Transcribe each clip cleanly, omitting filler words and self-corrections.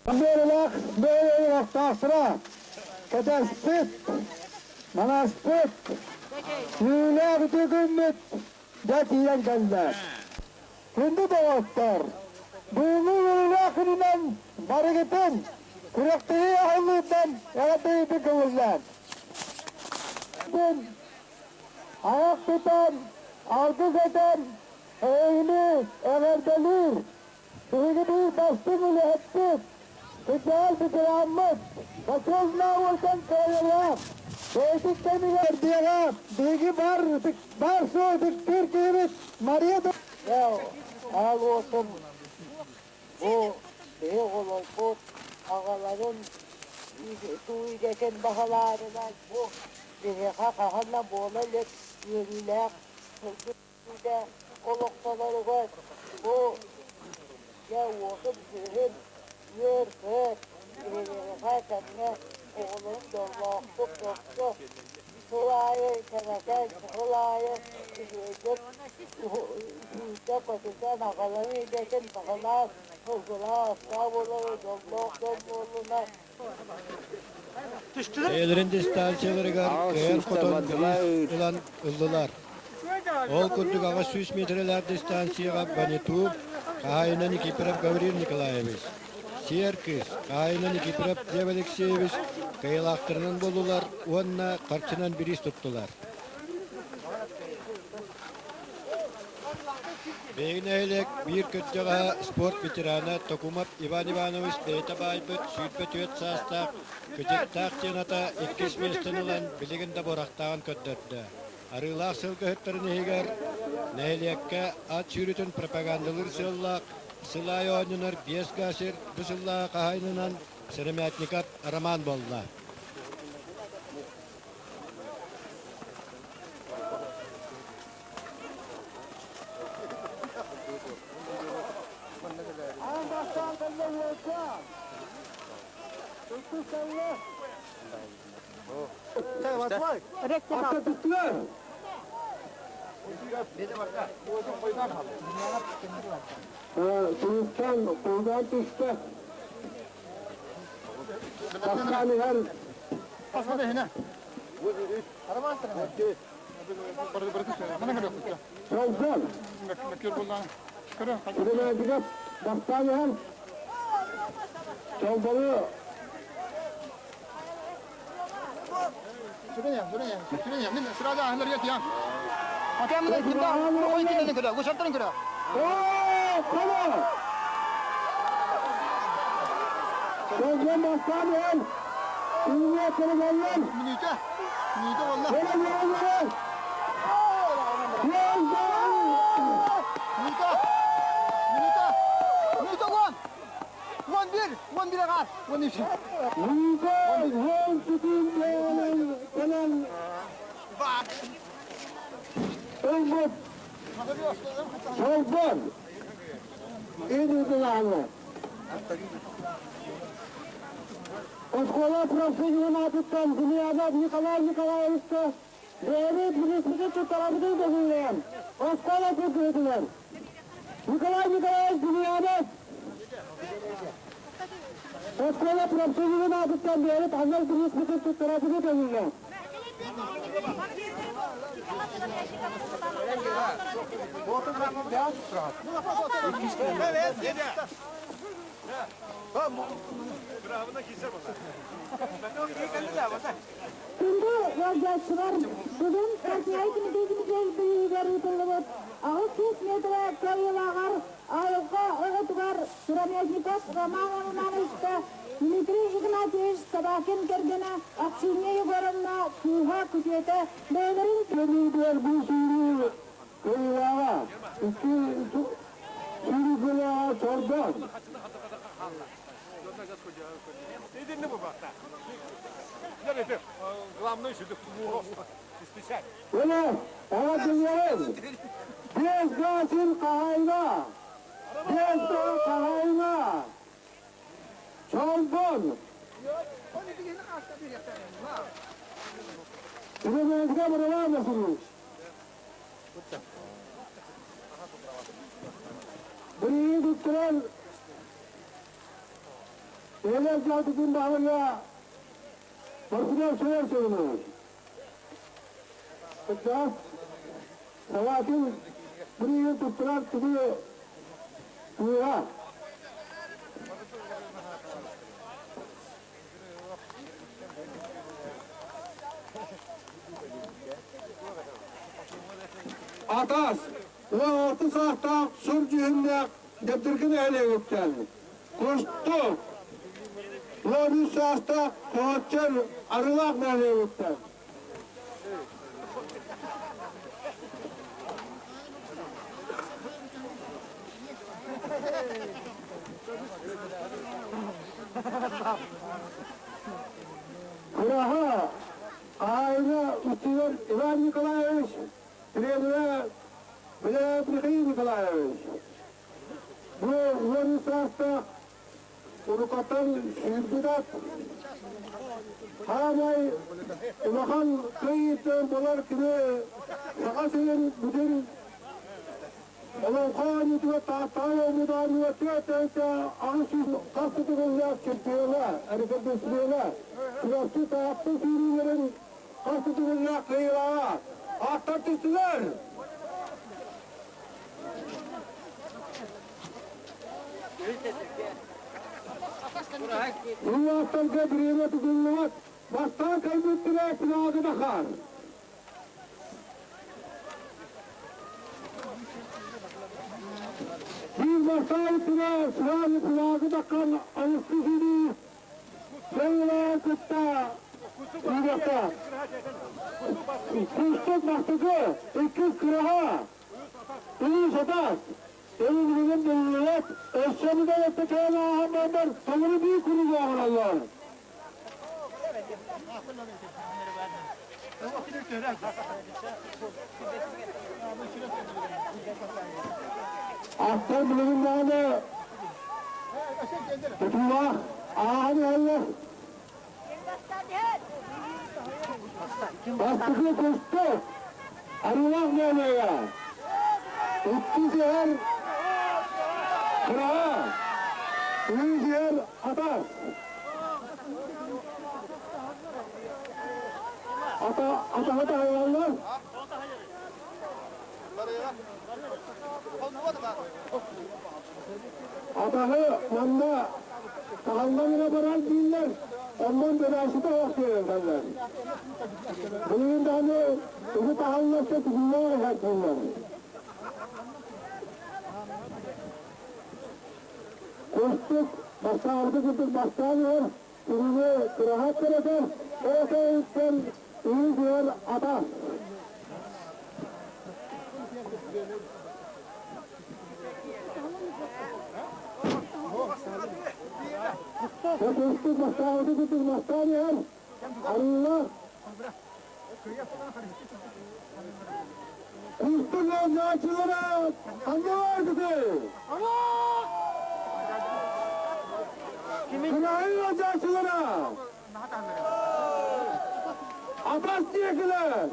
Бөрөлөөх бөрөлөөхтаахтара кэтэспит, манаспыт, сүүлээх үтүө күммүт дьэ тиийэн кэллэ. Күндү доҕоттор, бүгүҥҥү үөрүүлээх күнүнэн барыгытын күрэхтэһии аһыллыытынан эҕэрдэлиирбин көҥүллээн. Айах тутан, алгыс этэн, эһигини эҕэрдэлиир Биһиги биир бастыҥ үлэһиппит, федерал ветераммыт, Бочуотунай уорган кыайыылаах, бэйэтин кэмигэр диэҕэ биһиги бар бар суох ытыктыыр киһибит Мария Аал уотум бу биһи оҕолорбут аҕаларын туу идэтин баһылаарынан бу биһиэхэ хаһан да буола илик үөрүүлээх сылгы олохтоноругар бу дьэ уотум-күөһүм үөр-көт биһиэхэ тэҥҥэ оҕолорум дьоллоохтук көрсө сыл аайы кэҥэтэн сыл аайы үчүгэйдик сүүрдэ-көтүтэн аҕаларын идэтин баҕалаах сылгылаах астаах буолара дьоллоох дьон буоллунар. Бэйэлэрин дистанцияларыгар кыайан-хотон бириис ылан ыллылар. Ол курдук 800 метрэлээх дистанцияҕа Баниту хаһаайына Никифоров Гаврил Николаевич, Сиэр кыыс хаһаайына Никифоров Лев Алексеевич кыайыылаахтарынан буоллулар уонна харчынан бириис туттулар. Биһиги нэһилиэк биир кырдьаҕаһа спорт ветерана Токумов Иван Иванович бэйэтэ баайбыт 24 саастаах Кыдьыктаах диэн ата иккис миэстэни ылан билигин да буорахтааҕын көрдөрдө. Арыылаах сылгыһыттарын иһигэр нэһилиэккэ ат сүүрүүтүн пропагандалыыр сыаллаах сыл аайы оонньонор биэс гасер бу сыллааҕы хаһаайынынан Сыромятников Роман буолла. Аан бастаан кэллэ уолчаан. Иккис кэллэ. Ата түстүлэр. Туруктан кулгаан түстэ. Тахсан иһэн. Солбон. Сыромятников бастаан иһэн. Чолбону Чолбон бастаан иһэн. Күүҥҥэ кырыгаллар. Ылбыт Чолбон Ин Оскуола профсоюзун аатыттан Гумиянов Николай Николаевичка бэйэбит билиспитин туттарабытын көҥүллээн, оскуола кыргыһытыгар Николай Николаевич Гумиянов оскуола профсоюзун аатыттан бэйэбит анал билиспитин туттарабытын көҥүллээн. Күндү ыалдьааччылар, бүгүн Партия кэмитиэтин быыһыгар ыытыллыбыт 800 метрэ кыайыылааҕар айылҕа оҕотугар Сыромятников Роман Романовичка Дмитрий Игнатьевич Собакин кэргэнэ Аксинья Егоровна кыыһа күтүөтэ бэйэлэрин Кэлиитигэр бу сүүрүү кыайыылааҕа икки сүүрүү кыайыылааҕа Чорбон. Öyle, evet dinleyin. Без гасин хаһайына, без хаһайына. Чолбон. Сыромятников Роман Васильевич. Бириги туттаран Эһэлэр дьаатытын баһылыга Моргунов Север Семенович. Кырдьаҕас салаатын билигин туттарар кини кыыһа. Атас, 16 саастаах сур дьүһүннээх Дэбдиргин нэһилиэгиттэн Кустук, 13 саастаах Хоһоччор Арыылаах нэһилиэгиттэн. Кураһа Аайна Устинов Иван Николаевич, тренерэ Беляев Михаил Николаевич. Бу 13 саастаах урукаттан сүүрбүт ат хаамай улахан кыайыыттан буолар кини Саха сирин бүтүн Олоҥхо оонньуутугар Тааттаҕа оонньуутааҕы 4800 хас да төгүллээх чемпиона, рекордсмена, Чурапчы Таатта сүүрүүлэрин хас да төгүллээх кыайыылааҕа. Ааттар түстүлэр! Улааттарга бириэмэ тутуллубат, бастаан кэлбиттэрэ финалга тахаар. Биир бастаабыттара сразу финалга таххан алыскы сүүрүү кыайыылааҕын кытта сүүрүөхтээх. Кустук бастакы, иккис кыраһа, Улуу сатаас, Эйигин буллулат, өссө да өттөкөөн ааһан бардар, толору биир куругу оҥороллор. Аттар билигин даҕаны тутуулаах ааһан иһэллэр. Бастакы кусту Арыылаах Нөмөйө, иккис иһэр Кыраҕа, үһүс иһэр Атас. Ата атаҕа таһыйаллар. Атаҕы манна таһаллан эрэ барар дииллэр, оннун бэдээситэ суох диэн Билигин даҕаны ити таһалларса тутуллан иһэр дииллэр. Кустук бастаабыты курдук бастаан иһэр, кинини кыраһа кырата, ол кэнниттэн үһүс иһэр атас. Кустук бастаабыты курдук бастаан иһэр, арыылаах. Кустук оонньооччулара ханна бааргытый? Кыраайы ыалдьааччылара! Атас диэкилэр!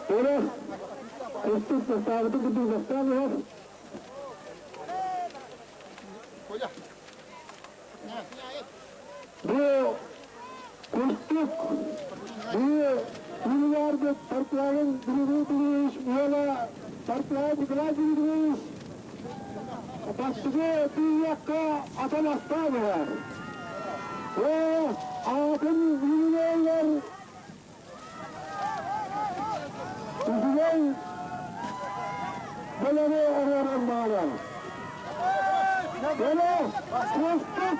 Өрөх кустук бастаабыты курдук бастаан иһэр. Бу кустук бу Улугарбыт Парклагын Дмитриевич уола Парклаг Николай Дмитриевич бастакы тыйыакка ата бастаан иһэр. О, аатын үүнэллэр үчүгэй бэлэми оҥорон баҕарар. Кэлэ, кустук,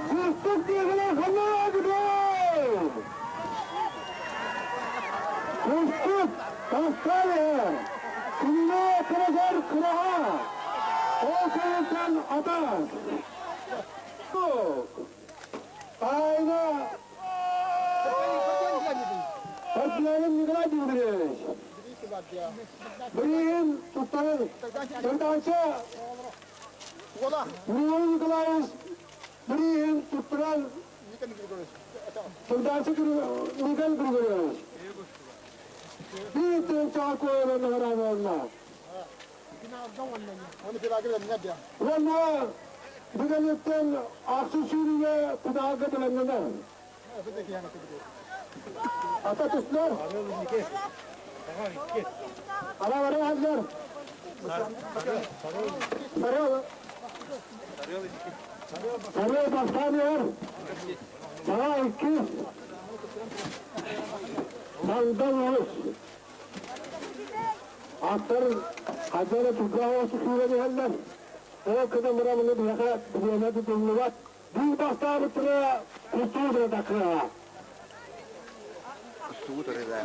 кустук диэхилэр ханна баардыгый? Кустук, тахсан иһэр. Кинини кырасар кыраһа. Ол кэнниттэн атас. Тайна Татьяна Николай Дмитриевич. Билигин туттарын Сардаанча Григорий Николаевич билигин туттаран Сардаанча Николай Григорьевич биир тыынчаҕа куойанан наҕараадаланна. Уонна бүгүнүттэн ахсыс сүүрүүгэ финалга бэлэмнэнэр. Ата түстүлэр. Ара бара аллар. Сарыал. Сарыал бастаан иһэр. Саҥа иккис. Сандал үһүс. Аттар хайдах эрэ түргэн оҕус киирэн иһэллэр. Ол гынан баран биһиэхэ бириэмэ тутуллубат. Биир бастаабыттара кустуу быратакыа. Кустугу тарыла.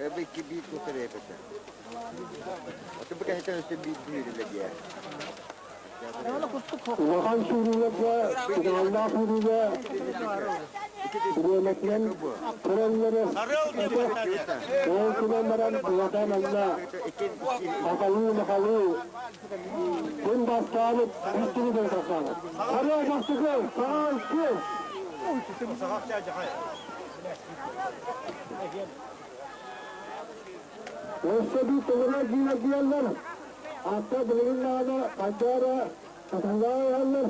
Эбикки биир кутар эбэтэ. Аты бу кэһэтэн өстө биир биир диэ. Улахан сүүрүүлэргэ, финаллаах сүүрүүгэ бириэмэтинэн көрөллөрө ол гынан баран улахан анна хахалыы-махалыы күн бастаабыт үс түгүдэн тахсаабыт. Сарыа бастакы, саҕа икки. Өссө биир тылына киирэр Ата билигин даҕаны хайдах эрэ сатаҥнаан иһэллэр,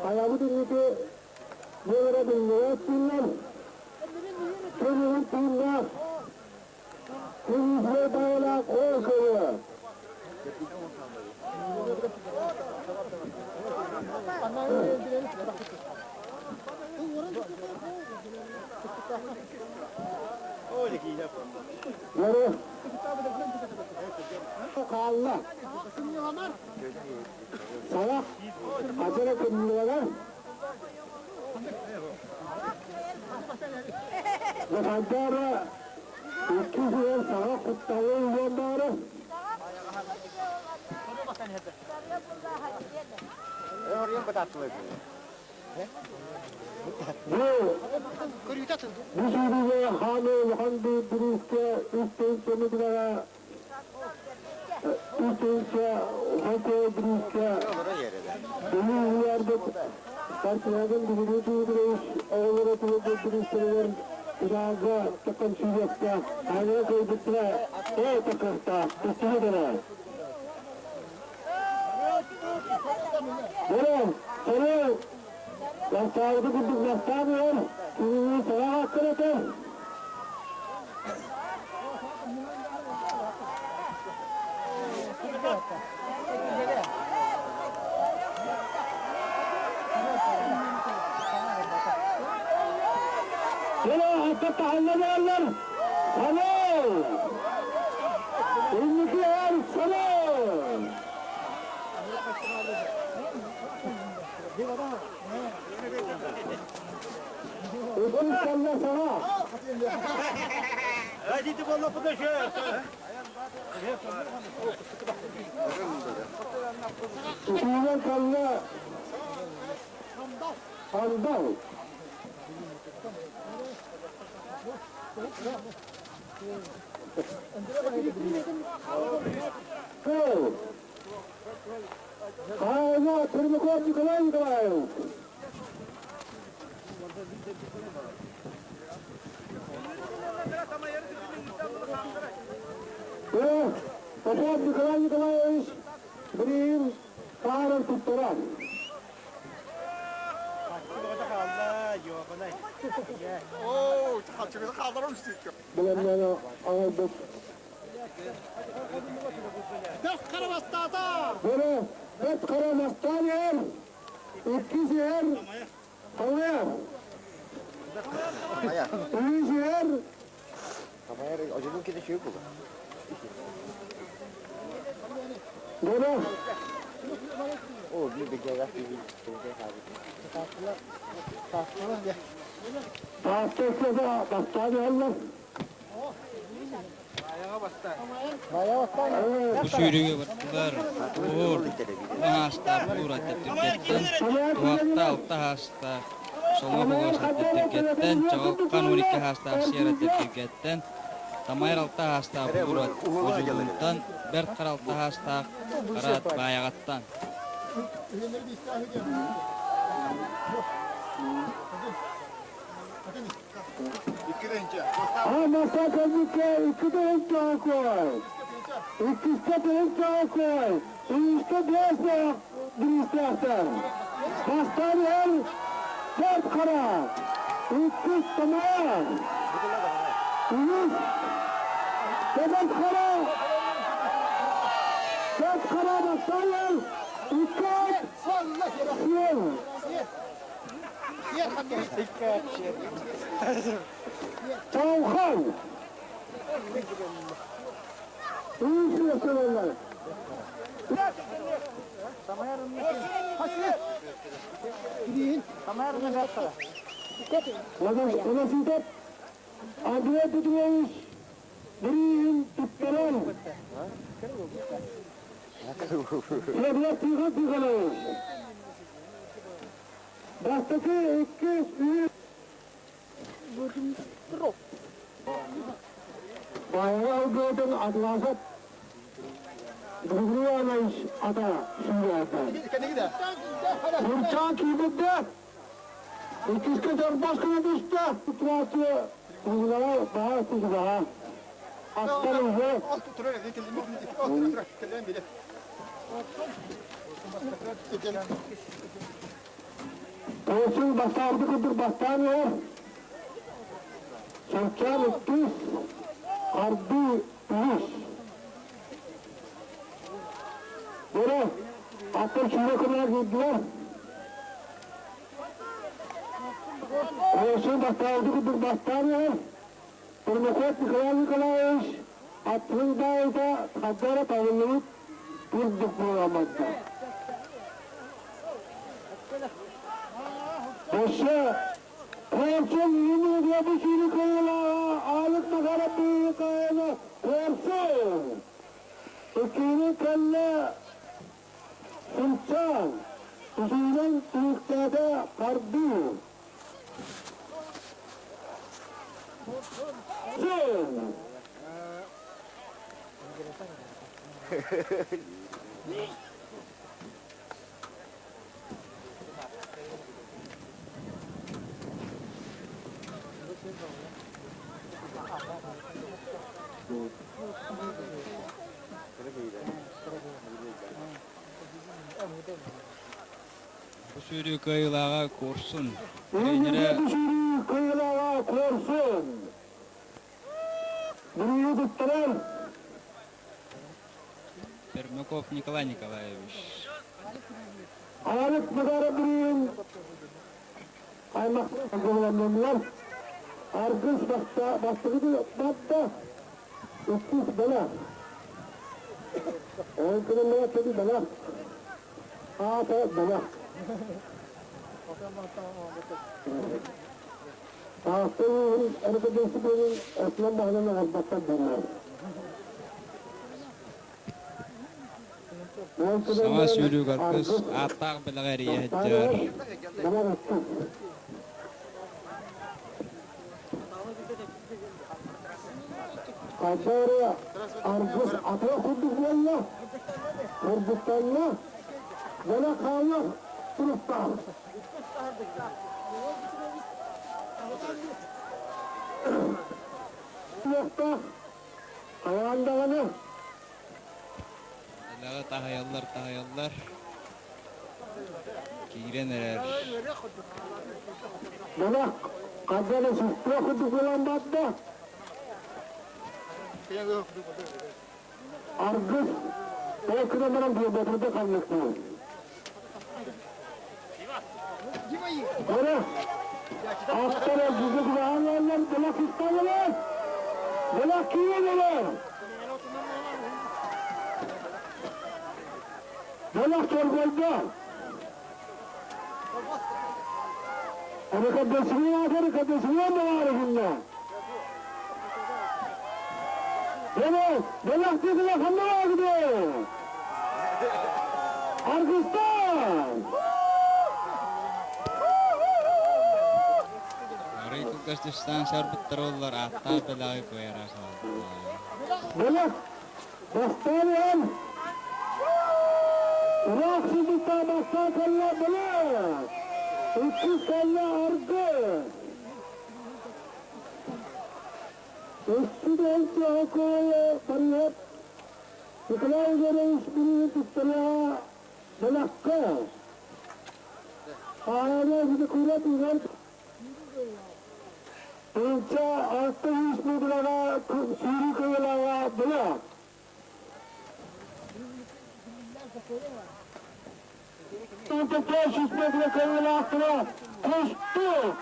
хайабыт инники туох эрэ биллибэт дииллэр. Күн уһун тыыннаах, күн үчүгэй баҕалаах ол кыайыа. Бары хаалла. Салах хачара кыннылара. Захардара икки сыһан саҕа кутталы уоннаары. Бу бу сүүрүүгэ хааны улахан бириискэ үс тыһыынчаны билэҕэ үс тыһыынча хоккей бириискэ Бүлүү уһуйаарбыт спортсменын Дмитрий Дмитриевич оҕолоро туруорбут бириистэригэр финалга тахсан сүүрүөхтээх аныгы кыайбыттара оо тахсыахтаах тахсыбыт эрэ. Бөрө, сору, бастаабыты курдук бастаан иһэр, кинини саҥа хааттар этэ. Бөрө, атта таһалла буоллар, Сало! Инники эр сало! Иккис кэллэ саҥа. Үтүөнэн кэллэ Сандал. Кыл. Хаайга Пермяков Николай Николаевич. Попов Николай Николаевич билигин паарар туттарар. Билэмнэни аҥайбыт. Бөрө, бэрт хара мастаан иһэр, иккис иһэр, Хамайар. Үһүс иһэр. Хамайар, одьулуун кини сүүр була. Бөрө. О, биир бэдьээх биир Тааттаскада бастаан иһэллэр. Бу сүүрүүгэ бардылар Уһуур, Хаастаах, Ууратта Түргэттэн, Туһахта, Алта Хаастаах. Соломо Боҕоруоскай Дэбдиргэттэн, Чаҕылхан 12 саастаах Сиэра Дэбдиргэттэн, Тамайар 6 саастаах Бугуруот Одьулуунтан, Бэрт Хара 6 саастаах Хараат Баайаҕаттан. Маса кэлбиккэ икки тыһыынча кой, иккискэ тыһыынча кой, үһүскэ биэс бириистээхтэр. Бастаан иһэр Бэрт Хара, иккис Тамара, үһүс Бэрт Хара, Бэрт Хара бастаан иһэр, икки ат сиэн. Чаухай! Велосипед Андрей Петрович Грин туттаран Федор Тихонович Бастакы, иккис, үһүс Байҕа алгыатын Атласов Григорий Иванович ата сүүрээбитэ. Курчаан киирбитэ, иккискэ чорбос гына түстэ. Трасса куһулара баҕа куһулаҕа. Аттар уһу. Тоосун бастаабыты курдук бастаан иһэр. Сылчаан иккис, хардыы үһүс. Бөрө, аттар сүүрэ кымына киирдилэр. Тоосун бастаабыты курдук бастаан иһэр. Пермяков Николай Николаевич аттарын баайыта хардара табыллыбыт курдук буоламматта. Өссө Корсун Юнуга бу кыйылааҕа Аалык Макаров быйыкайына Корсун! Иккини кэллэ Сымчаан, үсүһүнэн түмүктээтэ Хардыы. Бу сүүрүү кыайыылааҕа Куорсун. Тренерэ Бу сүүрүү кыайыылааҕа Куорсун. Бүрүйү туттарар. Пермяков Николай Николаевич. Аалык Макаров бүрүйүн аймақ көҕүлэннилэр. Аргыс бастакы батта, иккис бэлэх. Ол күнүн кэби бэлэх. Аата бэлэх. Таатта улууһун РКДС-бэйин Осман баһылын оҥорботтор дииллэр. Саҥа сүүрүүк аргыс ааттаах бэлэҕи эрийэ сылдьар. Хадары аргыс ата курдук буолла, курдуктанна, бэлэх хаалла туруктаах. Туохтаах хайаан даҕаны Дэлэҕэ таһыйаллар, таһыйаллар. Киирэн эрэр. Бэлэх хадары сыстыа курдук буолан барда. Аргыс ол гынан баран биэрбэтэргэ ханныктыы. Бары аттара бүгүн бэлэх истэллэр. Бэлэх киирэлэр. Бэлэх чорбойдо. Рекомендация, рекомендация баар Бэлэх, бэлэх диэки ханна баар Аргыстан! Кылгас дистанция барбыттар буоллар, ааттаах бэлэҕи кыайара хаалла. Бэлэх бастаан иһэн ыраах сылдьыттаах бастаан кэллэ бэлэх! Иккис кэллэ аргы! Өссө да өлтөҕө кыайа барыһап Николай Егорович билигин туттарыаҕа бэлэххэ. Хаайана Винокуров Иван Тыынча 600 миэтирэҕэ сүүрүү кыайыылааҕа бэлэх. Тыынча метрэ кыайыылаахтара Кустук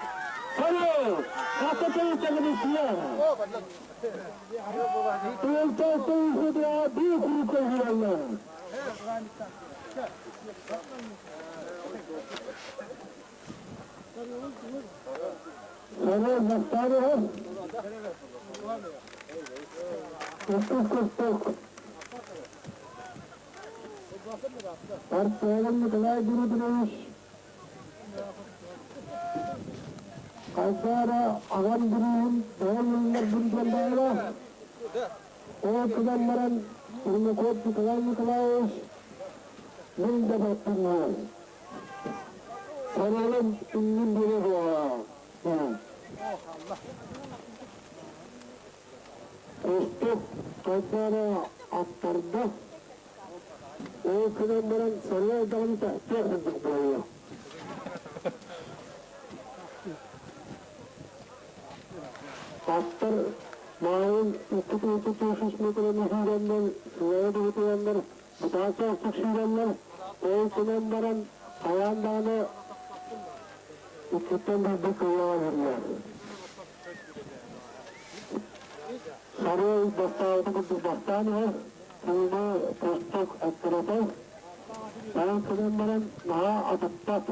Сарыы хата тэйитэҕиниссийэ. Тыынча 600 метрэҕэ биир куруук кыайыыланна. Сарыы бастаан иһэр. Иккис Кустук. Артыалын Николай Дмитриевич хайдах аҕам бирииһин тоҕо ылларбын диэн баара. Ол гынан баран Пермяков Николай Николаевич мин да баппын Сарыалым иннин биэрэ суоҕа. Кустук хайдах эрэ аттарда. Ол гынан баран сарыал даҕаны тохтуох курдук буолла. Аттар маайын икки тыһыынча 500 метраны сүүрэннэр, сылайа быһыытыйаннар, бытаан соҕустук сүүрэннэр, ол гынан баран хайаан даҕаны иккиттэн биирдик кыайыаҕа иһэллэр. Сарыал бастаабыты курдук бастаан иһэр, тууну кустук эккирэтэр, ол гынан баран наһаа атыппат,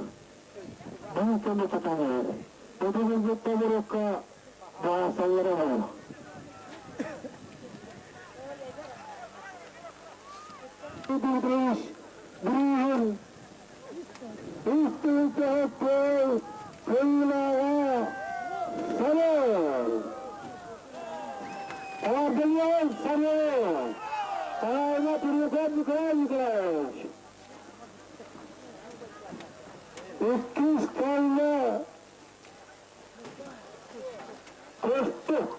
биир кэмэ тутан иһэр. Ити курдук толорукка баасаллара баар. Дмитриевич Григин Үс тыһыынча кыайыылааҕа Сарыал! Аргыйан Сарыал! Хаһаайына Пермяков Николай Николаевич! Иккис кэллэ Кустук!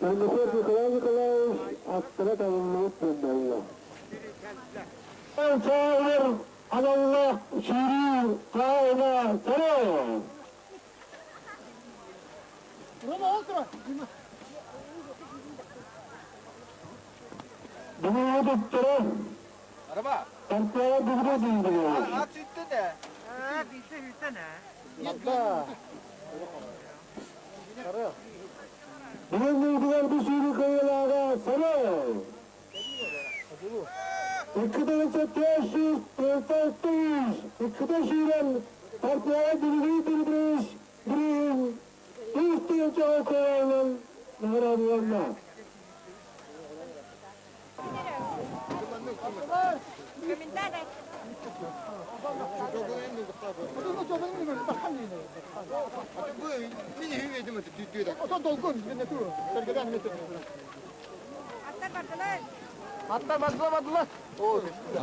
Пермяков Николай Николаевич аттара табыллыбыт буолла. Чааһыгар аналлаах сүүрүү хаайына сарай! Бүгүҥҥү туттара Тартаайа бүгүнэ дииллэр. Бүгүн муҥутугар бу сүүрүү кыайыылааҕа Сарай! 2400 600 иккитэ сүүрэн Тартаайа Дмитрий Дмитриевич Грин үс тыһыынчаҕа кыайыынан наҕараадаланна.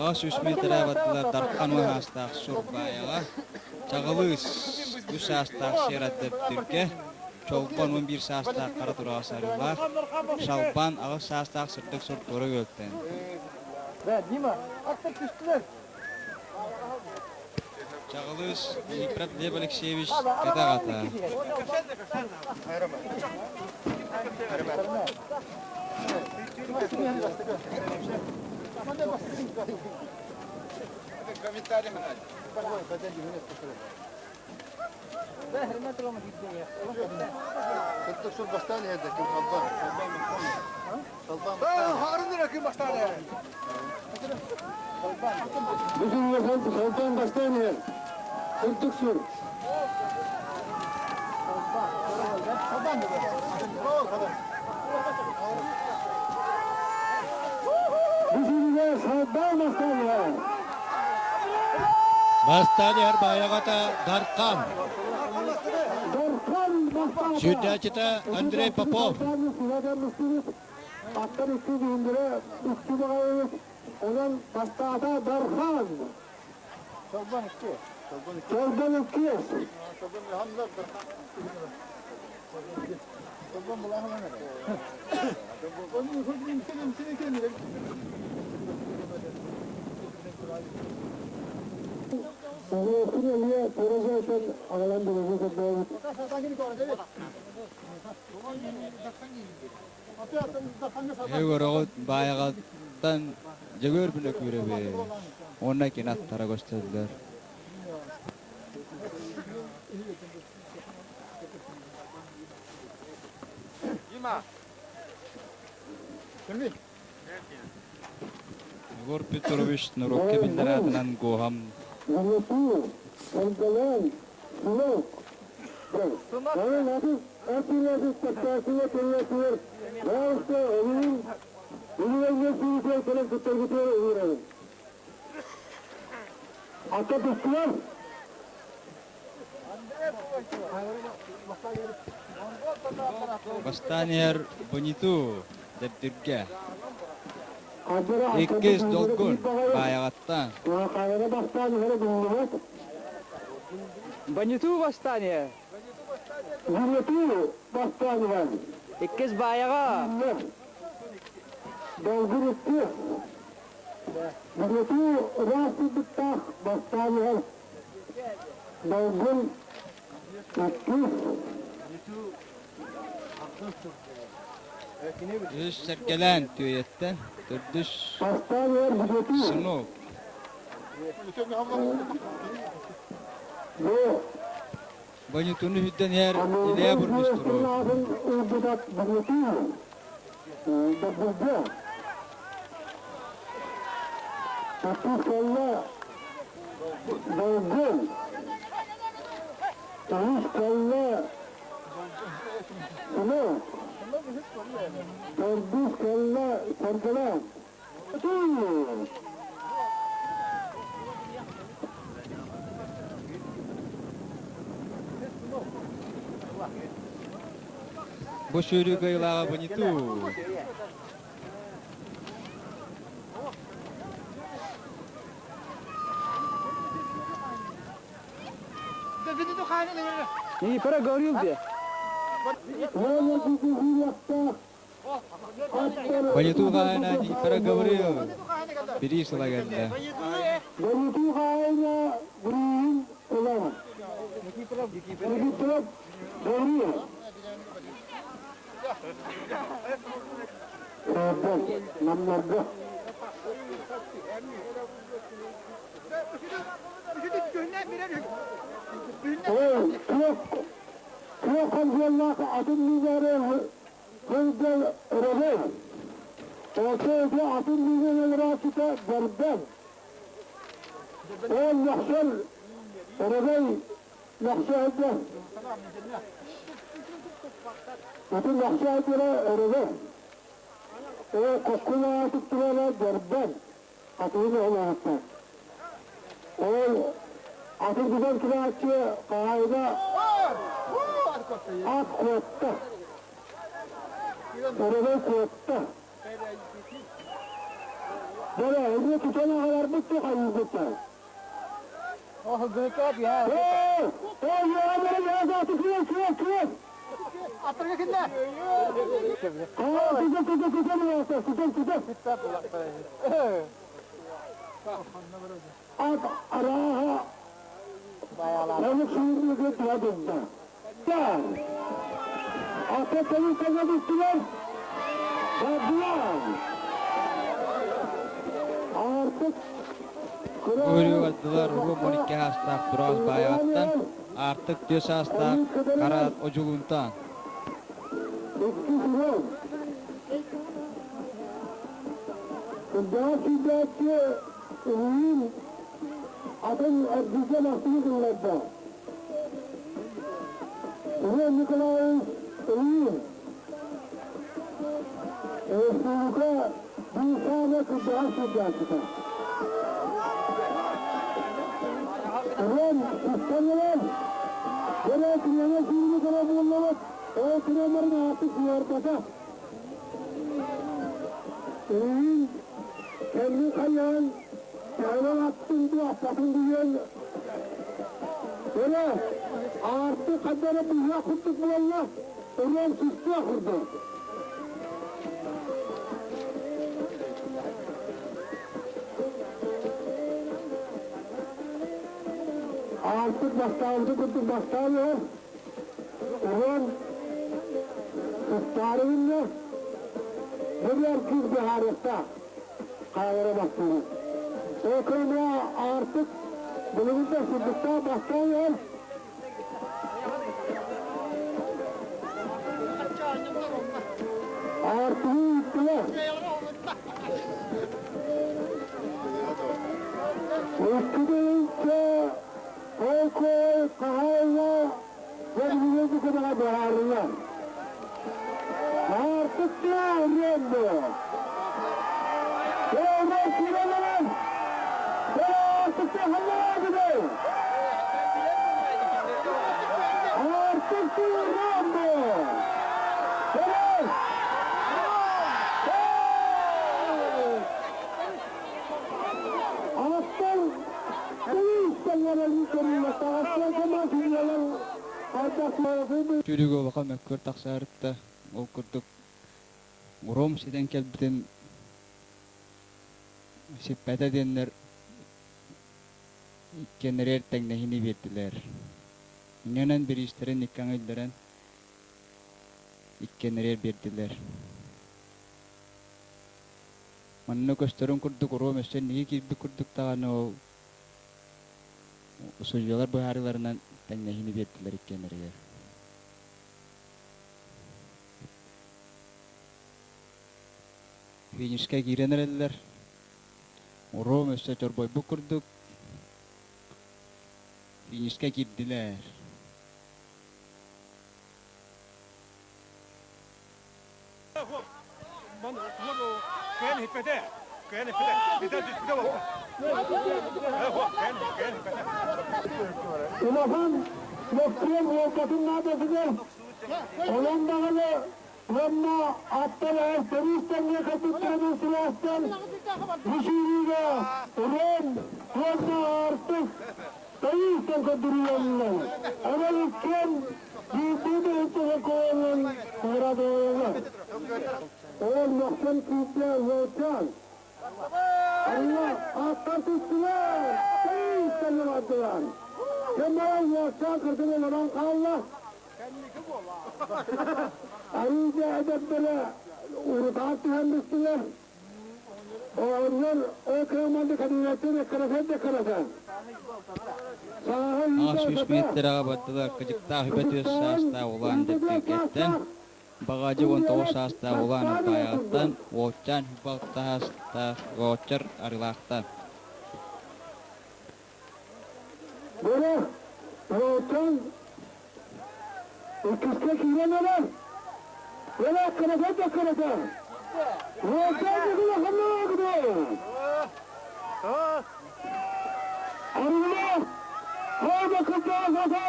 Аас үс миэтэрэ бардылар Дархан уһаастаах Сурбаайаҕа, Чаҕылыыс үс саастаах Сиэр Дэптиргэ, Чолбон 11 саастаах Хара Тураҕа Сарыылаах, Шалбан 8 саастаах Сырдык Сур Туора Күөлтэн. Чаҕылыыс Дмитрий Глеб Алексеевич кэтэх ата. Бүгүн Шолтан бастаан иһэр. Сырдык сур. Бүгүнгэ Шолтан бастаан иһэр. Бастаан иһэр баайаҕата Дархан. Сүүрдээччитэ Андрей Попов. Аттар икки күһүндүрэ үкчү баҕайыбыт. Онон бастаата Дархан. Чолбон икки. Чолбон икки. Чолбон икки. Чолбон булаһынан эрэ. Оҕуруотун эмиэ туора аҕалан билиҥҥи көрдөөбүт. Эһиги баайаҕаттан Дьөгүөр Бүлөкүүрэби уонна кини аттара көстөллөр. Егор Петрович норуокка биллэр аатынан Гоһам Золотую, Саргалан, Сынок. Ата түстүлэр. Бастаан иһэр Бониту Дэбдиргэ. Иккис Долгун Баайаҕаттан. Бониту бастаан иһэр. Бониту бастаан иһэр. Иккис Баайаҕа. Долгун иккис. Бониту ыраас сылдыктаах бастаан иһэр. Долгун иккис. Үс сэргэлээн түөйэттэн, төрдүс Сынок. Бонютуну үрдэн иһэр Илья Бурмистров. Долгун Үс кэллэ Сынок Төрдүс кэллэ Саргылаан. Бу сүүрүү кыайыылааҕа Бониту. Никифора Гаврил де. Поняту хаайна Никифора Гаврил бириис ыла кэллэ. Поняту хаайна бириин ылар. Никифоров Гаврил. Намнарга. Туох хонжуоллаах атын миинээри сылдьар өрөбөл. Осы ити атын миинэн өлөрөөччүтэ Дэрбэн. Ол мөхсөр өрөбөй мөхсө сылдьар. Ити мөхсө сылдьара өрөбөй. Ол коккулаатык турара Дэрбэн. Атыын олоһуттар. Ол атын тутан турааччы хаһаайына ат куотта. Өрөгөй куотта. Бара, эмиэ тутан аҕаларбыт да хайыырбыттар. Эй! Эй, яа, күөл, күөл, күөл! Аттарга кинде? Аа, тутан, тутан, тутан, тутан, тутан. Ат арааһа Аны сүүрүүгэ туһа Ата кэлин саҥа бүттүлэр. Бардылар. Артык Өрүү бардылар Рум 12 саастаах Тураас Баайаҕаттан, Аартык 4 саастаах Хара Одьулуунтан. Иккис урон. Кырдьаҕас сүүрдээччи Ылыын атын эргийгэ махтыы ылларда. Иван Николаевич Ылыын Республика биир саамай кырдьаҕас сылдьааччыта. Урон сыстан ылар. Бөрө киниэхэ сүүрүнү көрө буллубут. Ол киниэмэрин ааты сыарбата. Эйиин кэннин хайаан кэһэлэн аттын дуу, аппатын диэн Бөрө аартык ханна эрэ быһыах курдук буолла, урон сыстыах курдук. Аартык бастаабыты курдук бастаан иһэр. Уһун сыстаары гынна. Бу биэр кыыс быһаарыахтаах. Хаалара бастыырын. Ол кэмҥэ аартык билигин да сырдыктаах бастаан иһэр. Аартыгы ыыттылар. Икки Холкуой хаһаайына Владимир Николаевич быһаарыллар. Аартык Ренбо. Орон киирэлэрин Аартыкта халлаабыды. Аартык Ренбо. Аттан Сүүрүүгэ улахан мөккүөр тахсаарытта, ол курдук Гром ситэн кэлбитин сиппэтэ диэннэр иккиэннэригэр тэҥнэһиини биэрдилэр. Инньэнэн бириистэрин икки аҥы иллэрэн иккиэннэригэр биэрдилэр. Манна көстөрүн курдук Ром өссө инники киирбит курдук даҕаны ол судьуйалар быһаарыыларынан тэҥнэһиини биэрдилэр иккиэннэригэр. Финишкэ киирэн эрэллэр. Ром өссө чорбойбут курдук финишкэ киирдилэр. Улахан мөккүөр буолбатын наадатыгар онон даҕаны уонна аттар эр тэҥҥэ кэлбиттэринэн сибээстэн бу сүүрүүгэ Ром уонна Аартык Таистан көрдөрүүлэллэр. Онон иккиэн биирдии тыһыынча куоланан наҕараадаланаллар. Ол мөхсөн күүстээх уолчаан. Алла аттар түстүлэр, Таистан бардылар. Кэмэ уолчаан кырдьан олорон хаалла. Арыыга эдэрдэрэ урутаан түһэн бистилэр. Оҕонньор ол кыамманды кабинеттан эккирэтэн да эккирэтэн. 800 миэтэрэҕэ бардылар кыдьыктаах үбэ түөрт саастаах Улаан Дэптиргэттэн, Баҕадьы 19 саастаах Улаан Ырбаайаҕыттан, Уолчаан Балта саастаах Ооччор Арыылаахтан. Бөрө, Уолчаан иккискэ киирэн эрэр. Бөрө кырата да кырата. Уолчаан бүгүн ханна Арыылаах, хайда кырдьаҕас ата.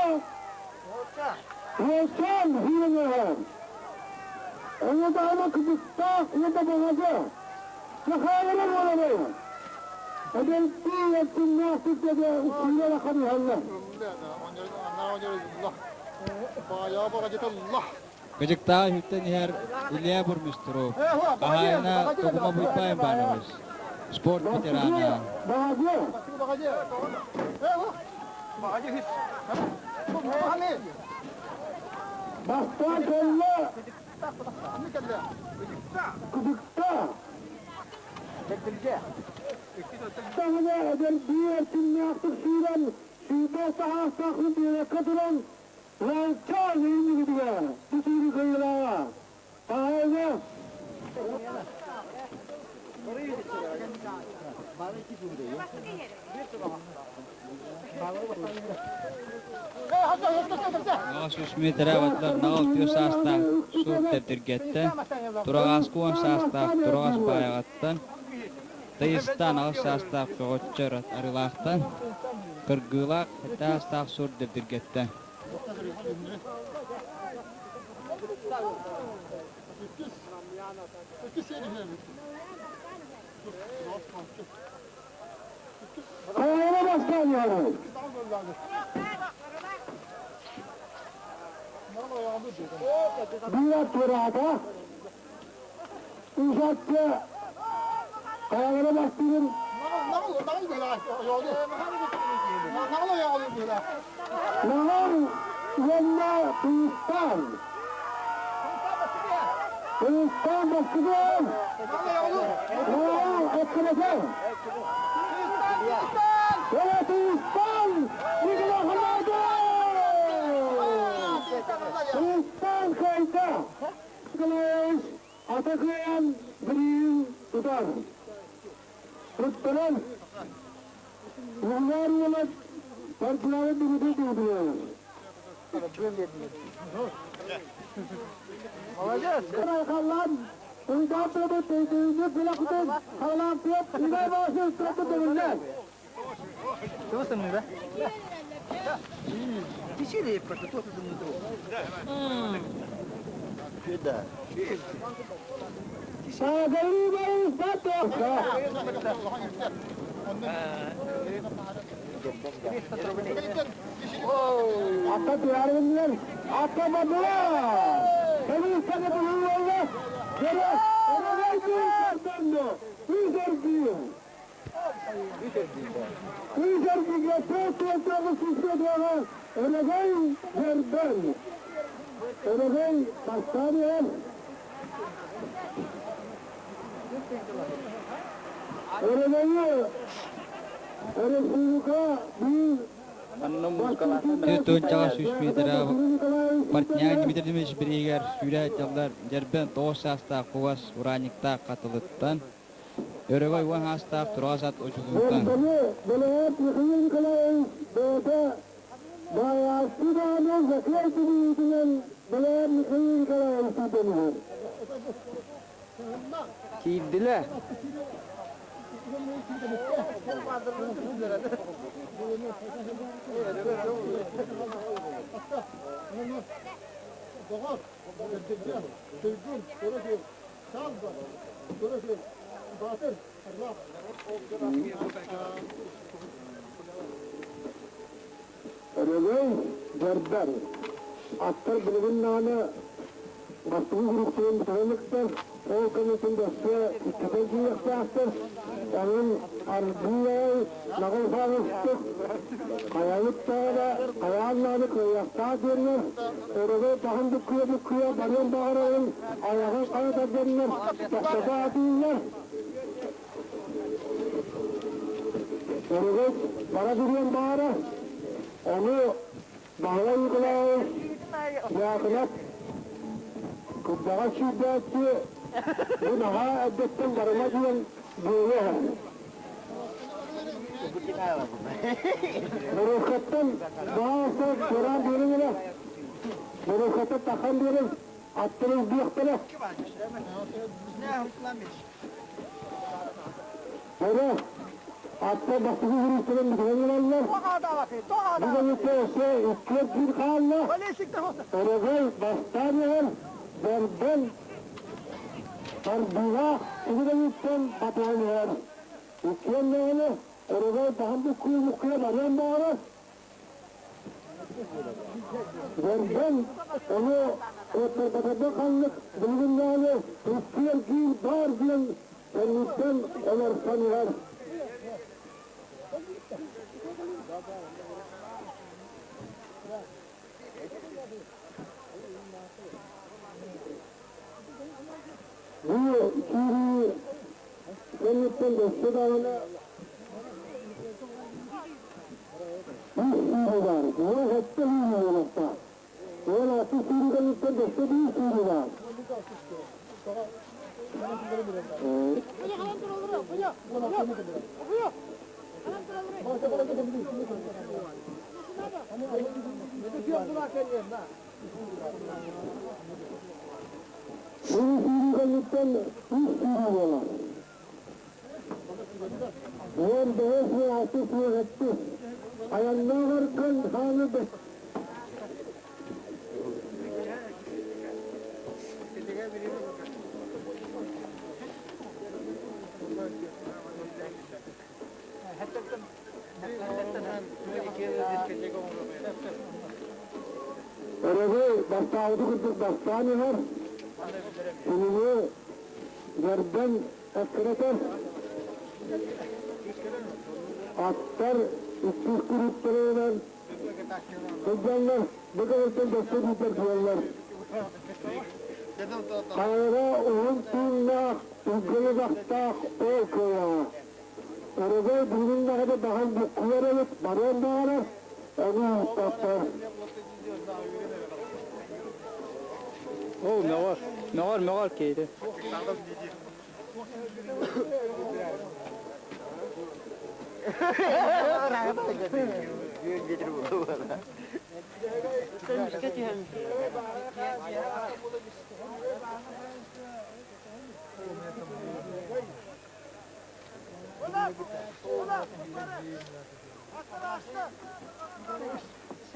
Уолчаан киирэн эрэр. Ону даҕаны кыдьыктаах уонна баҕадьа. Сахаайара буоларый. Эдэрдии эрчимнээхтик дьэгэ сүүрэр ахан иһэллэр. Кыдьыктаах үһүттэн иһэр Илья Бурмистров, хаһаайына Токума Буйпаев Иванович, спорт ветерана. Бастаан кэллэ Кыдыкта Таһына эдэрдии эрчимнээхтик сүүрэн, сүүрбэ саастаах биэрэккэ туран, Лалчаан иннигитигэр бу сүүрүү кыайыылааҕа. Хаһаайына 800 миэтэрэ бардылар наҕыл түөрт саастаах сур Дэбдиргэттэн, Тураҕааскы 10 саастаах Тураҕас Баайаҕаттан, Тайыстаан 8 саастаах Көҕөччөр Арыылаахтан. Кыргыылаах этаастаах сур дэбдиргэттэ. Хайалара бастаан иһэрий? Биир туораата. Ушатчы хайалара бастыырын Наҕар уонна Кыыстаан. Кыыстаан бастыгын! Наҕар эккирэтэр! Кыыстаан! Николай Кыыстаан кыайда! Николаевич ата кыайан бириин тутар. Туттаран Улар уолат партиялары бүгүтэ дуудуйар. Молодец! Айхаллан, уйдаан турбут өйдөбүнньүк бэлэхпитин Харлампиев Игорь Васильевич турбут төгүллээн. Чего со мной, да? Течили просто, то ты Да. Саагарыы Батовка. Ата туярыннар, ата бабыла! Көмүс саны булуулла, Дөрө, өрөгөй күүстэрдэнне, үс эргиир. Үс эргииргэ 49 сүүс өрөгөй дьэрбэн. Өрөгөй бастаан иһэр. Өрөгөйү өрөспүүбүлүкэ биир Түөрт 300 метрэ Портняк Дмитрий Дмитриевич бирииһигэр сүүрэ сылдьаллар Дьэрбэн 9 саастаах кугас Ураанньыктаах Хатылыттан, Өрөгөй 10 саастаах Тураҕас ат Одьулуунтан. Бөргөни Белоет Михаил Николаевич бэйэтэ баайааччы даҕаны Закир билиитинэн Белоет Михаил Николаевич сүүрдэн иһэр. Киирдилэр. Өрөгөй дьардар. Аттар билигин даҕаны бастакы куруктарын бүтэрэликтэр, ол кэнниттэн дөссө иккитэ киириэхтээхтэр. Онон аргыый наҕыл хаалыстык, хайабыт даҕаны хайаан даҕаны кыайыахтаах диэннэр, өрөгөй баһын буккуйа-буккуйа барыан баҕарарын айаҕын хайа тарданнар тохтото атыыллар. Өрөгөй бара туруон баара, ону Баһылай Николаевич Дьаакынап кырдьаҕас сүүрдээччи бу наһаа эрдэттэн барыма диэн буолуо. Боруоккаттан баҕа туораан биэриҥ эрэ. Боруоккаттан таххан биэриҥ, аттары үрдүөхтэрэ. Эрэ, атта бастакы күрүүстэрин бүтэрэн ылаллар. Бу кэнниттэн өссө иккиэн биир хаалла. Өрөгөй бастаан иһэр, Дэрбэн тардыылаах ити кэнниттэн батыһан иһэр. Иккиэн даҕаны өрөгөй баһын буккуйа-буккуйа барыан баҕарар. Дэрбэн ону куоттарбатарга ханнык билигин даҕаны иккиэн киир баар диэн кэнниттэн олорсон иһэр. Бу киирии кэнниттэн өссө даҕаны үс сүүрүү баар. Уол сэттэ сүүрүү буолуохтаах. Уол алты сүүрүү кэнниттэн өссө биир сүүрүү баар. Бу сүүрүү кэнниттэн үс сүүрүү буолар. 15 уон 6 уон сэттис. Айаннаах Өркөн хааны Өрөгөй бастаабыты курдук бастаан иһэр, кинини Гордон эккирэтэр. Аттар иккис куруттарынан сылдьаллар, бу кэлэртэн дөссө биирдэр туруоллар. Хайаҕа уһун тыыннаах, туггайы-бахтаах ол кыайаҕа. Өрөгөй бүгүн даҕаны баҕар буккуйар эбит, барыан баҕарар, ону ыыппаттар. Оо, мөҕөр, мөҕөр, мөҕөр киһитэ.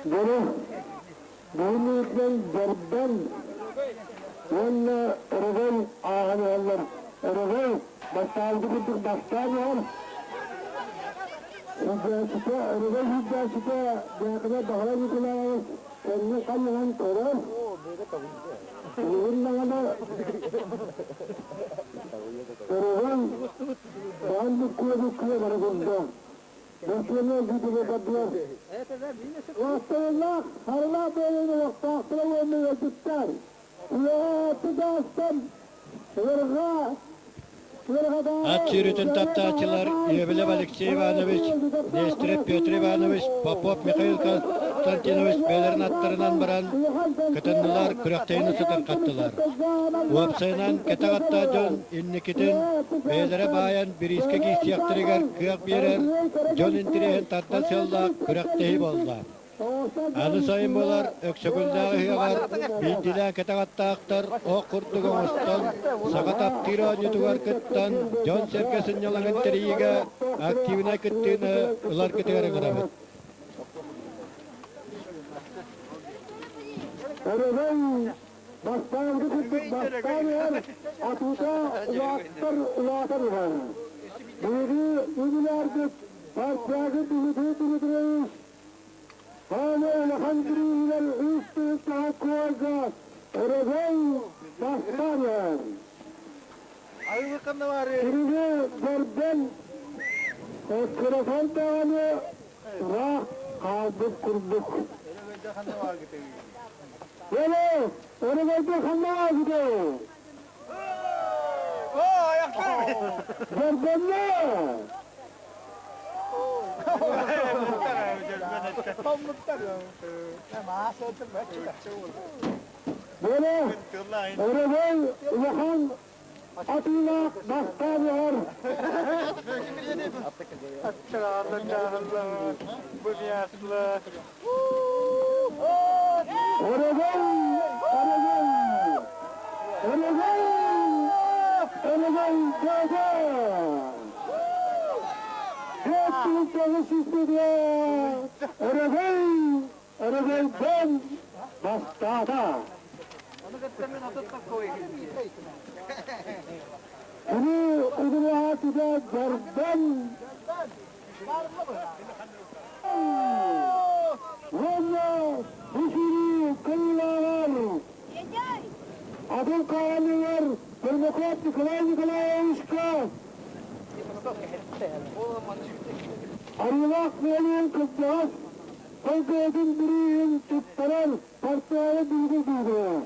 Дьону бүгүн иитинэн Дьордон уонна Өрөгөй ааһан иһэллэр. Өрөгөй бастаабыты курдук бастаан иһэр. Сылдьааччыта, Өрөгөй сылдьааччыта Дьаакыба Баһылай Николаевич кэннин хайыһан көрөр. Билигин даҕаны Өрөгөй баан бүккүө-бүккүө бара турда. Бөртүөнү өлбүтүгэр бардылар. Уостарылаах, харылаах буолан олохтоохторо уонна ыалдьыттар. Тыаҕа даастан ыарҕа Ат сүүрүүтүн таптааччылар Иевлев Алексей Иванович, Нестеров Петр Иванович, Попов Михаил Константинович бэйэлэрин аттарынан баран кытыннылар, күрэхтэһиини сытырхаттылар. Уопсайынан, кэтэх аттаах дьон инникитин бэйэлэрэ баайан бириискэ киирсиэхтэригэр кыах биэрэр, дьон интэриэһин тардар сыаллаах күрэхтэһии буолла. Аны сайын буолар Өксөкүллээх ыһыаҕар биирдиилээн кэтэх аттаахтар ох курдук оҥостон, саха таптыыр оонньуутугар кыттан, дьон-сэргэ сынньалаҥын тэрийиигэ активнай кыттыыны ыларгытыгар ыҥырабыт. Өрөгөй бастаанкы курдук бастаан иһэр, атыыта улааттар улаатан иһэр. Биһиги үбүлээрбит Парчагы Дмитрий Дмитриевич Хаана улахан бирииһигэр үс тыһыынчаҕа куорга Өрөгөй бастаан иһэр. Кинини көрдөн, эккирэтэн даҕаны ыраах хаалбыт курдук. Өлө, өрөгөйгө ханна бааргытай? Көрдөннө! Бөрө, өрөгөй улахан атыылаах бастаан иһэр. Өрөгөй, өрөгөй, өрөгөй, өрөгөй дөөдө! 4903 өрөгөй, өрөгөйдөн бастаата. Кини удулаатыга Гордон уонна Бусири кыылааҕар Адыл Кааньыгар Пермяков Николай Николаевичка Арыылаах буолуон кырдьаҕас сылгыһытын бирииһин туттарар партияны билги дууһуйар.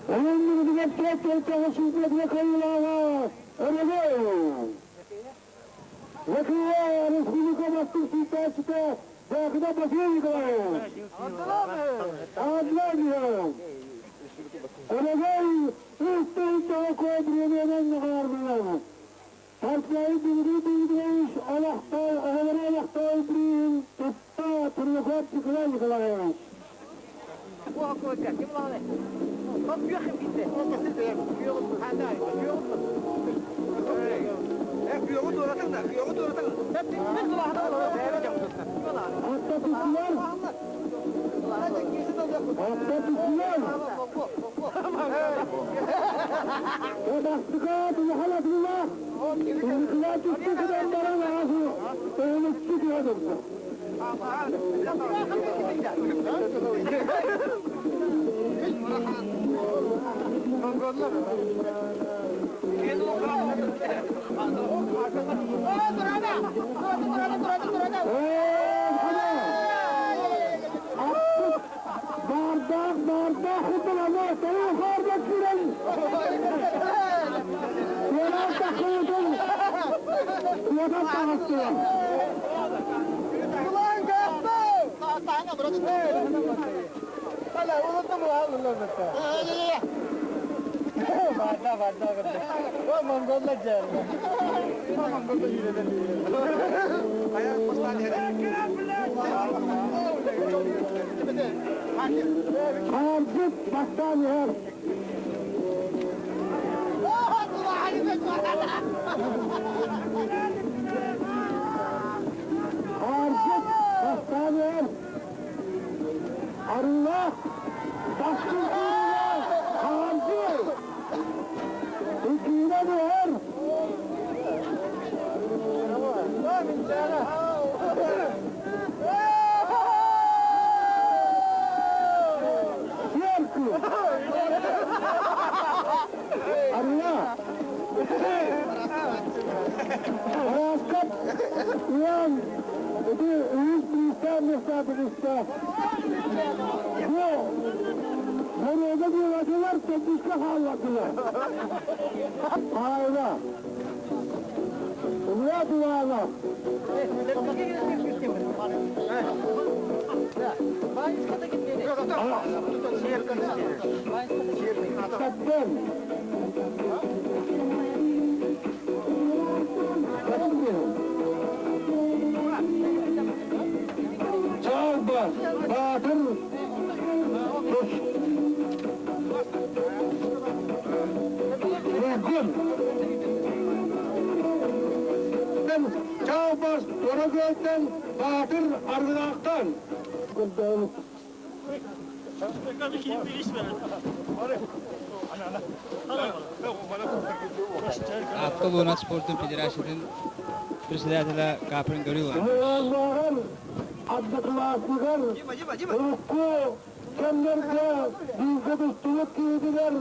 Onun bilgiler çok çok şiddetli kayılağa өрөгөй! Вакыйа Республика Бастык Сыйтаачыта Баахыда Василий Николаевич! Адлан Өрөгөй үс тоҕо бириэмэнэн наҕарбылар. Партияны билги билгейш олохтой оҕолоро олохтой бириин тутта. Горбунов Николай Николаевич. Hatta tuttular. Hatta tuttular. Бастыка Мухаммадулла Николай Тустукудан баран ағасы Öğretçi diyordum. Bardak bardak худалама таю хардак кирен. Уолан тахыытын. Уотан таҕыстылар. Хаалбыт бастаан иһэр. Хаалбыт бастаан иһэр. Арыылаах бастыҥ күүрүүлээх хаалбыт. Иккиһинэн иһэр. Сверху. Арыылаах. Араскап Иван ити үһүс биристээн миэстэ таҕыста. Бу боруода диэбэтилэр, төрдүскэ хааллардылар. Хаайла. Влад Иванов. Таттан. Чалбас, Баатыр, Туйгун. Чалбас, Торогөлтөн, Баатыр, Аргынаактан. Таатта улууһун спордун федерациятын председателэ Каприн Гаврилович. Уоллааҕар, одноклассниктар, урукку кэмнэргэ бииргэ тустубут киһитигэр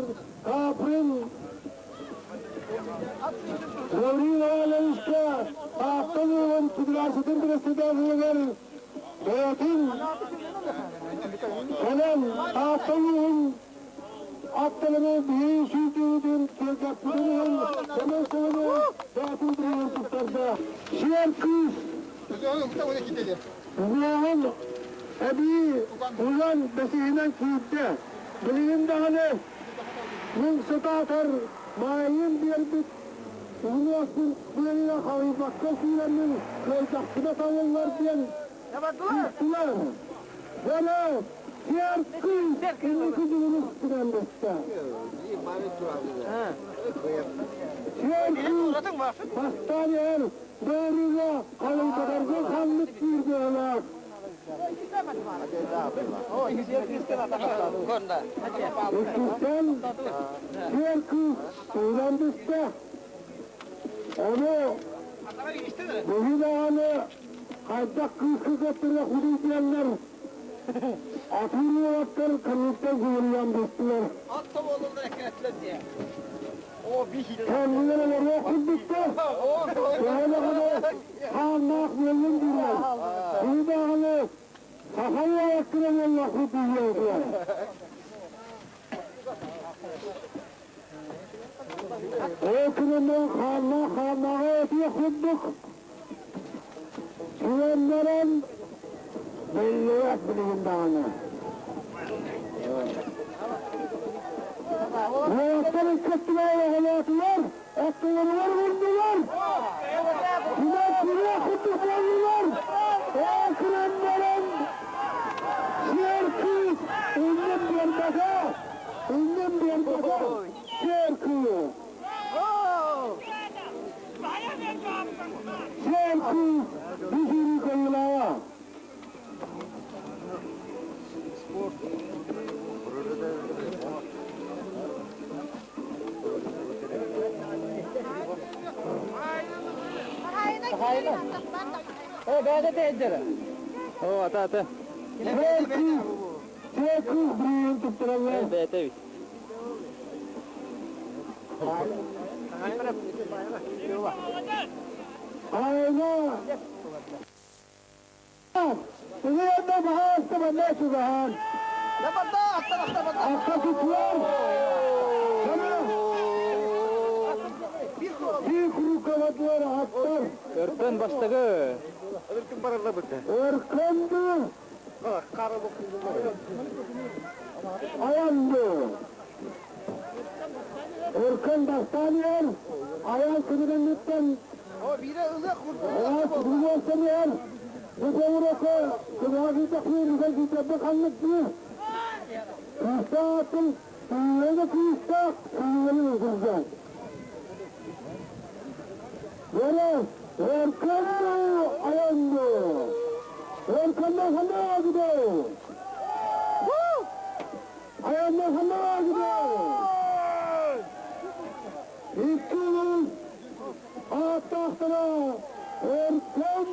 Каприн Гаврил Ивановичка Таатта улууһун федерациятын председателигэр бэйэтин кэлэн Таатта улууһун аттарыны биһиги сүүрдүүбүтүн киэргэппитин иһин сэмэй сылыны бэйэтин бирииһин туттарда. Сиэр кыыс уҥуоҕун эбии уйан бэсиһинэн киирдэ. Билигин даҕаны мин сытаатар маайым биэрбит уҥуохпун биэриигэ халыйбакка сүүрэммин кыайдахпына табыллар диэн күүстүлэр. Бары сиэр кыыс инники дьулурус быстэ. Сиэр кыыс бастаан иһэр бөөрүүгэ халыйбатарга ханнык күүрбүөлээх. Иккистэн сиэр кыыс тыынан быстэ. Ону быһыы даҕаны хайдах кыыска көттөрө диэннэр атыыр уолаттар кэнниттэн кубулуйан быстылар. Кэннилэр олоруох курдуктар. Төһө даҕаны хааннаах буоллун дииллэр. Быһыы даҕаны саха уолаттара буоллахпыт дииллэр. Ол күнүнэн хааннаах хааннааҕы этиэх курдук сүрэннэрэн биллибэт билигин даҕаны. Уолаттар иккэттилэр оҕолоотулар, оттолоругар урдулар. Күнэ күрүө курдук буоллулар. Ол күрэннэрэн киирбэтэ. Сиэр кыыс. Сиэр кыыс бу сүүрүү кыайыылааҕа. О, бэйдэ тээддэрэ. О, ата ата. Сиэр кыыс, сиэр кыыс бүрүйэн туттараллар. Бэйэтэ эбит. Айна Уйанна баһаалыста манна чугаһаан. Аккатытлар Биир куруккабатылар аттар. Өркөн бастакы. Өркөнді аянды. Өркөн бастаан иһэр, аян күнүгүннүттэн Аас иһэр. Бу көҥүрөкө кынаҕа киирдэхпин ханнык дии. Күүстээх күүһүнэ күүстээх күүһүнэ ылдырда. Yere Örkönlü ayandı. Örkönlü hanına gidiyor. Ayandı hanına gidiyor. İki Attahtıra Örkön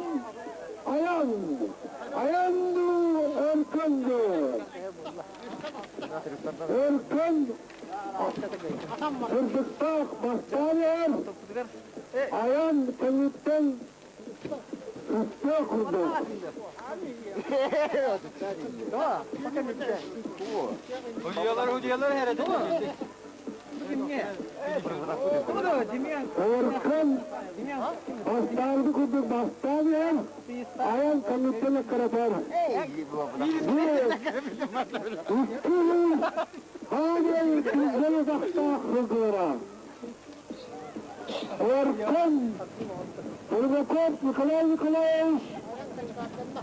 ayan. Ayandı Örkönlü. Өркөн Кырдыктаах бастаан иһэр, айан кэнниттэн үстэ курдук. Удьуялар herede. Өркөн бастаанды курдук бастаан иһэр, айан кэнниттэн эккирэтэр. Икки Hadi güzel uzakta hızlıra. Өркөн Бурбаков Николай Николаевич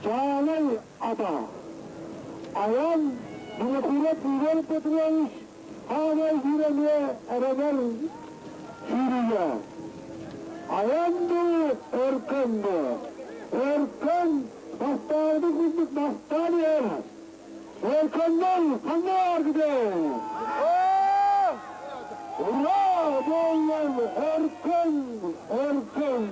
Чаалай ата. Аян Винокуров Егор Петрович Хавай Юраме Эренер Сирия. Аянды Өркөнді. Өркөн бастарды күндік бастан ер. Өркөннен қандай gidiyor? Ура! Боллар Өркөн! Өркөн!